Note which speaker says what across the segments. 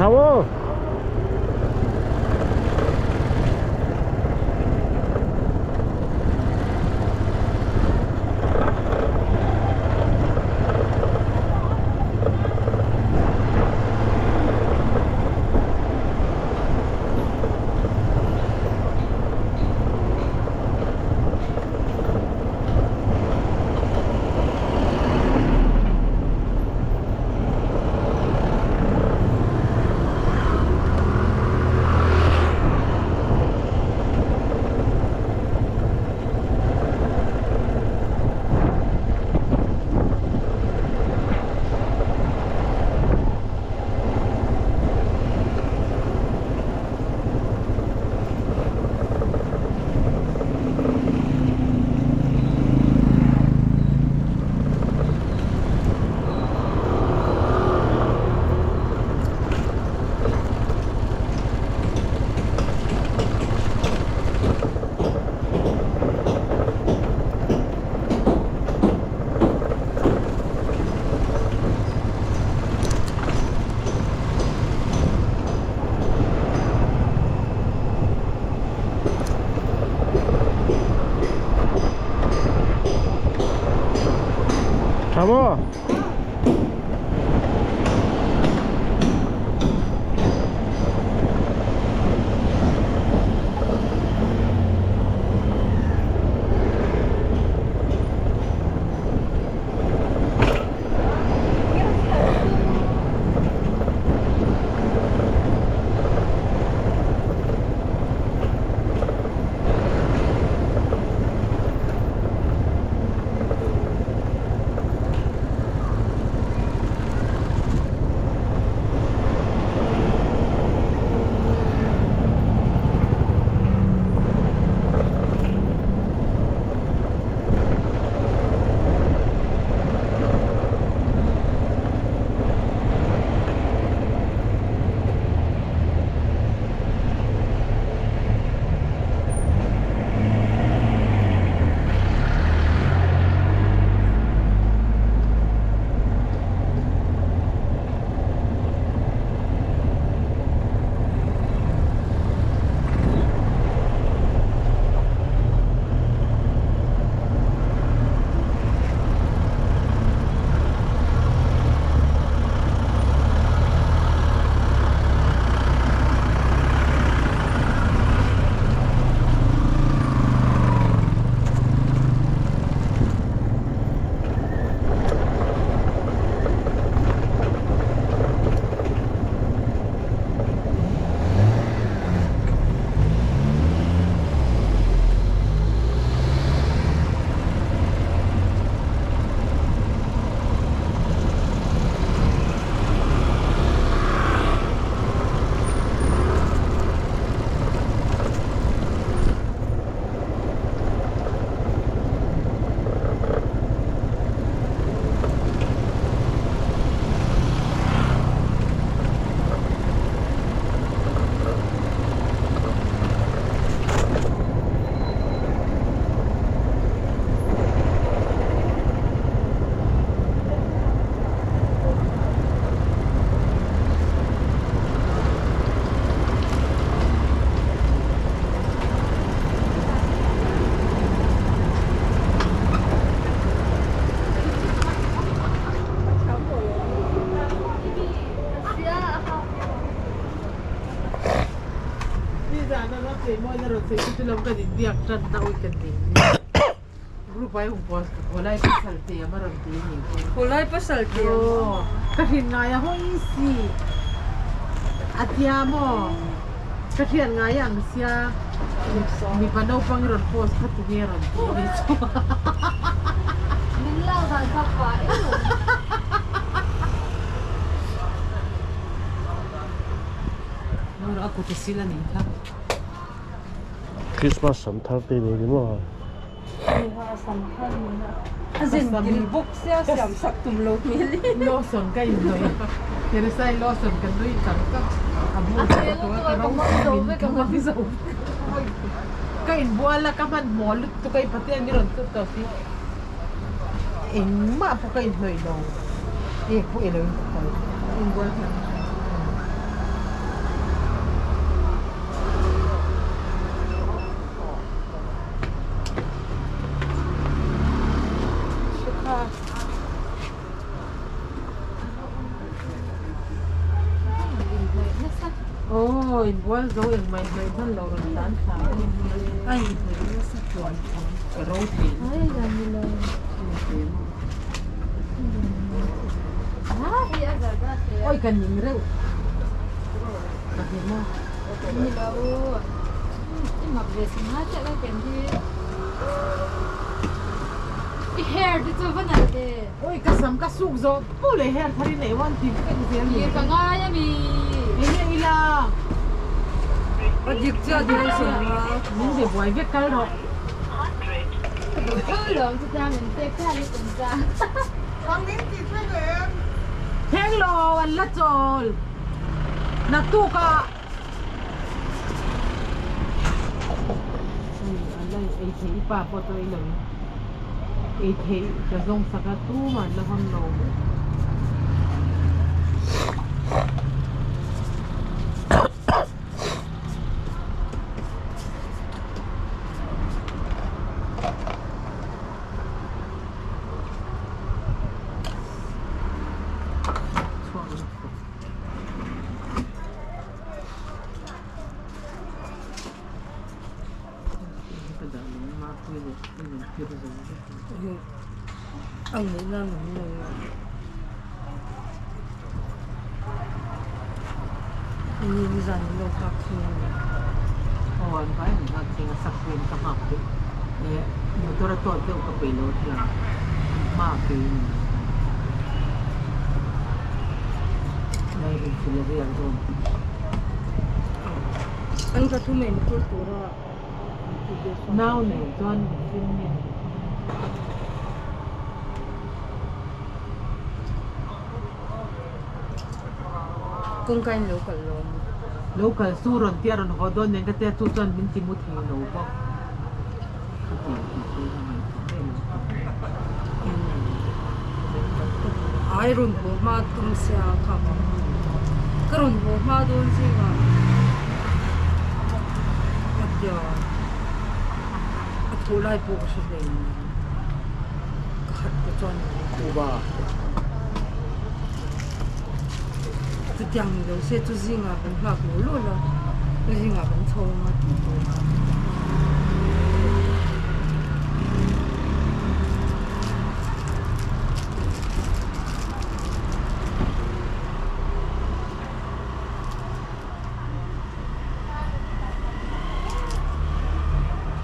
Speaker 1: Tha maw? Tha maw?
Speaker 2: chei mawi na rawn sawi chu chu lam kan inbiak tan na ui ka ning group ah i hmu post ka khawlai pasal te a rawn ti a nih chu.
Speaker 3: Khawlai pasal te a
Speaker 2: maw? Ka hrin ngai a hawi si a tia maw? Ka hriat ngai ang sia mipa naupang i rawn post kha tunge a rawn ti a nih chu.
Speaker 4: Min lak dan kha pa em awm.
Speaker 2: Ngawi rawh a kut a sil a nih kha.
Speaker 1: Christmas sam thar te nei ni maw?
Speaker 3: A zin dil bawk sia siam sak tum lo hmel i.
Speaker 2: Lawson ka inhnawih a, Teresai Lawson ka nui tak tak a bul ka tawh a ka ro min ka mang zo vek. Ka inbual a ka hmanhmawh lutuk a i patea mi rawn tut tawh si engmah pawh ka inhnawih lo ek pawh i lo in ka kal.
Speaker 3: Inbual thiam.
Speaker 2: Aw inbual zo engmah inhnawih hman lo rawn tan thla a inhnawih nasa chuan ka ro thei awi ka ning reuh ka hmu maw.
Speaker 4: I mak ve si nga chiah lai ken hi. I hair te chu va nalh ve.
Speaker 2: Oi ka sam ka suk zawh pawh leh hair thar i neih one ti vek zel ni.
Speaker 4: Tir ka ngai a mi.
Speaker 2: Enge ila.
Speaker 3: A dik chiah dawn sawm a.
Speaker 2: Min be buai vek kal rawh.
Speaker 4: Ka duh tho lawm chu tlang in pek kha i tum ta.
Speaker 2: Thleng lo an la chawl. Naktuk ah. Ei theih i pa pawh chu ei lo in ei theih ka zawng sak a tumah an la hawn lo. Motor a tawt deuh ka peih lo hian hma ke in Lai in thil a riak dawn.
Speaker 3: An ka thu men phur tura
Speaker 2: Nau nei chuan engtin nge
Speaker 3: Kawngka in lo kal lo a ni.
Speaker 2: Lo kal su rawn tia rawn haw dawn nen ka tia chu chuan min ti mu thei lo bawk. Ka ti tih chu a ngaihtuah reng lo tawp.
Speaker 3: Ai rawn haw hma tum sia kha ka rawn haw hma dawn zingah a tia a thawh lai pawh ka hre hle mai ka khat te chuan chutiang ni lo se chu zingah kan nghak lo lo la zingah kan chho anga tih tur kha.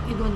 Speaker 3: I dawn.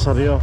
Speaker 1: Pasarih aw.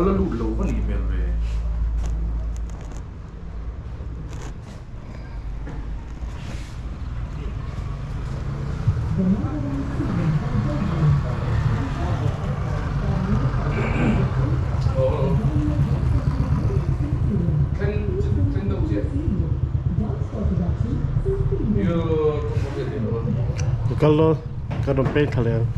Speaker 5: A la lut lo va nih hmel ve.
Speaker 1: Kal dawn ka rawn peng thla leh ang.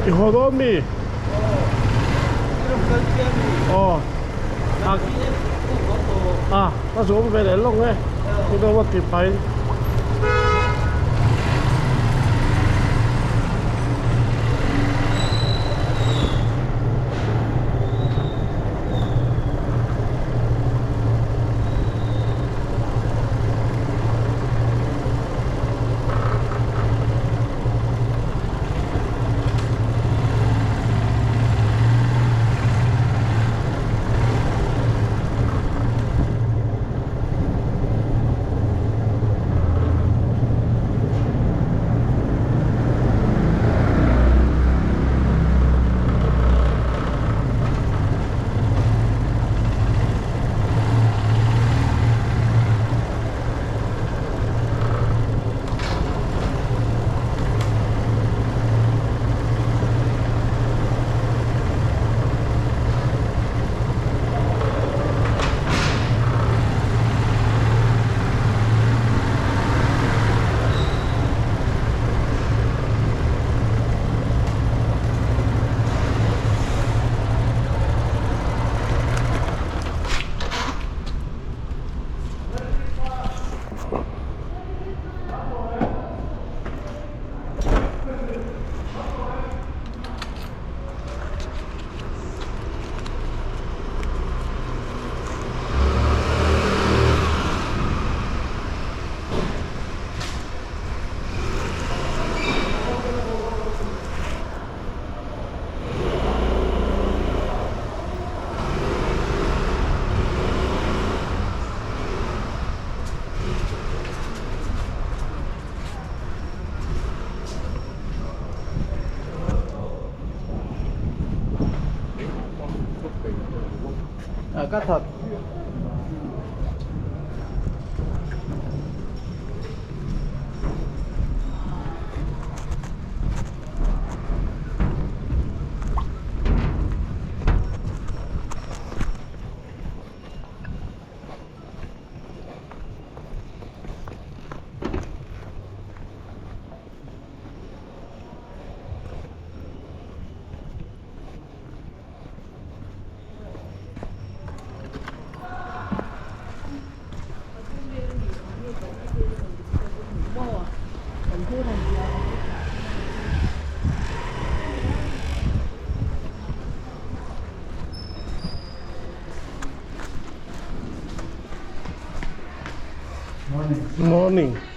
Speaker 1: I haw dawn mi? Aw. A, ka zawm ve leh lawng e. Chu deuh a ti pahin. À, cắt thật. Morning.